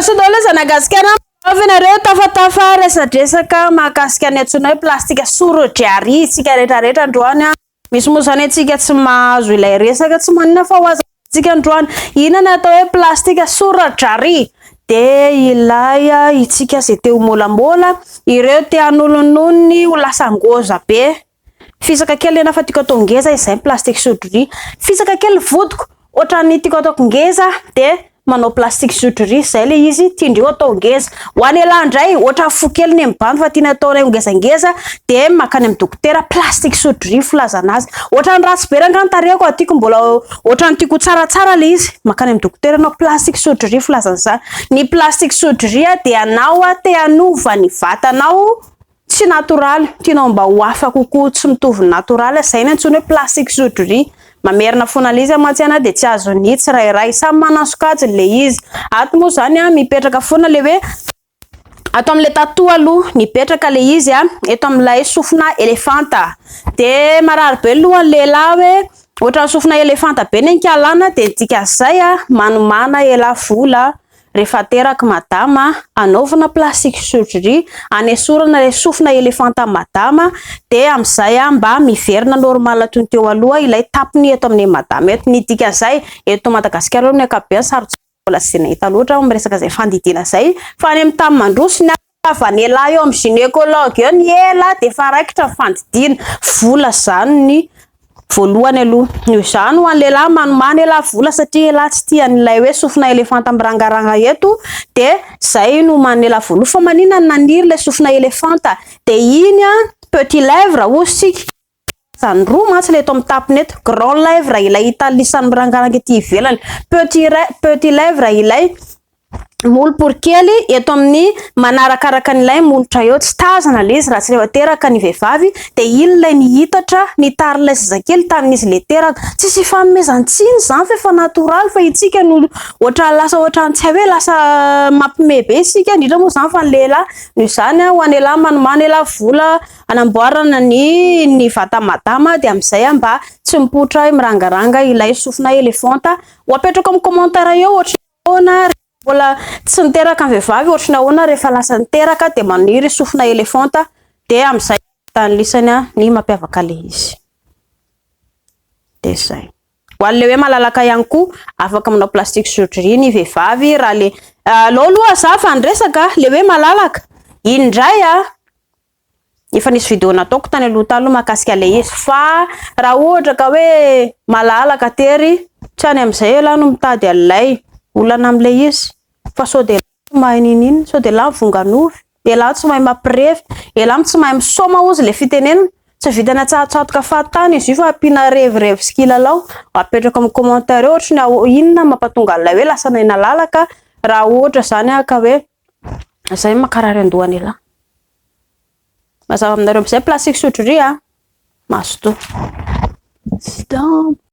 Tongasoa daholo zanagasikara Avy nareo tafatafa resadresaka mahakasika ny antsoina hoe plastika surgery isika rehetra rehetra androany a. Misy moa izany antsika tsy mahazo ilay resaka tsy maninona fa ho azavaintsika androany. Inona ny atao hoe plastika surgery? Dia ilay itsika izay te ho môlamôla, ireo te hanolononony ho lasa ngôza be. Fisaka kely ena fa tiako atao ngeza izay ny plastic surgery. Fisaka kely ny vodiko, ohatran'ny tiako ataoko ngeza dia manao plastic surgery izay ilay izy, tian-dreo atao ngeza. Ho an'ialahy indray, ohatran'ny fo kely ny mibandy fa tiana ataonay ho ngezangeza dia mankany amin'ny dokotera, plastic surgery filazana azy. Ohatran'ny ratsy be rangahy ny tarehiko, tiako mbola ohatran'ny tiako ho tsaratsara ilay izy, mankany amin'ny dokotera ianao, plastic surgery filazana izany. Ny plastic surgery dia anao te hanova ny vatanao Tsy natoraly, tianao mba ho hafa kokoa, tsy mitovy ny natoraly, izay no antsoina hoe plastic surgery. Mamerina foana ilay izy mantsy ana dia tsy azon'ny tsirairay. Samy manana ny sokajiny ilay izy. Ato moa izany an, mipetraka foana ilay hoe, ato amin'ilay tattoo aloha, mipetraka ilay izy an, eto amin'ilay sofina elefanta. Dia marary be ny lohan'ny lehilahy hoe, ohatran'ny sofina elefanta be ny ankalana, dia ny dikan'izay an, manomàna elah vola Rehefa teraka madama, anaovana plastic surgery, anesorana ilay sofina elefanta madama, dia amin'izay mba miverina normal toy ny teo aloha ilay tapony eto amin'ny madama eto. Ny dikan'izay, eto Madagasikara aloha ny ankapobeny sarotsarotro mbola tsy dia nahita loatra aho miresaka izay fandidiana izay, fa any amin'ny tany mandroso ny havan'elah eo amin'ny gynécologue eo ny ela dia efa raikitra ny fandidiana. Vola izany ny voalohany aloha. Noho izany ho an'ny lehilahy manomana elah vola satria elah tsy tia an'ilay hoe sofina elefanta mirangaranga eto dia izay no omanin'ny elah voalohany. Fa maninona no naniry ilay sofina elefanta? Dia iny an, petit lèvre hozy tsika. Karazany roa mantsy ilay eto amin'ny tapony eto. Grand lèvre ilay hita lisany mirangaranga ety ivelany. Petit petit lèvre ilay molopory kely eto amin'ny manarakaraka an'ilay molotra eo. Tsy tazana ilay izy raha tsy rehefa teraka ny vehivavy dia iny ilay nihitatra nitarin'ilay zazakely tamin'izy ilay teraka. Tsisy ifanomezan-tsiny izany fa efa natoraly fa itsika no ohatran'ny lasa ohatran'ny tsy hay hoe lasa mampime be isika indrindra moa izany fa ny lehilahy. Noho izany ho an'ny lehilahy manomana elah vola hanamboarana ny ny vata madama dia amin'izay mba tsy mipoitra mirangaranga ilay sofina elefanta. Ho apetrako amin'ny commentaire eo ohatry ny ahoana rehefa mbola tsy niteraka ny vehivavy, ohatry ny ahoana rehefa lasa niteraka dia maniry sofina elefanta dia amin'izay ahitan'ny lisany ny mampiavaka ilay izy. Dia izay. Ho an'ilay hoe malalaka ihany koa, afaka manao plastic surgery ny vehivavy raha le aleo aloha za fa ny resaka le hoe malalaka iny indray a efa nisy vidéo nataoko tany aloha tany aloha mahakasika ilay izy fa raha ohatra ka hoe malalaka tery tsy any amin'izay ialahy no mitady an'ilay olana amin'ilay izy fa sao dia tsy mahay niniana, sao dia ialahy mivongan'ovy, ialahy tsy mahay mampirevy, ialahy tsy mahay misaoma hozy ilay fitenenana, tsy vitan'ny atsatotsatoka fahatany izy io fa ampiana revirevy sy kilalao, apetrako amin'ny commentaire eo ohatry ny inona mampatonga an'ilay hoe lasa nainalalaka raha ohatra izany ka hoe izay no mankarary an-dohan'ialahy. Mazava aminareo amin'izay plastique surgery a. Mazotoa. Stop.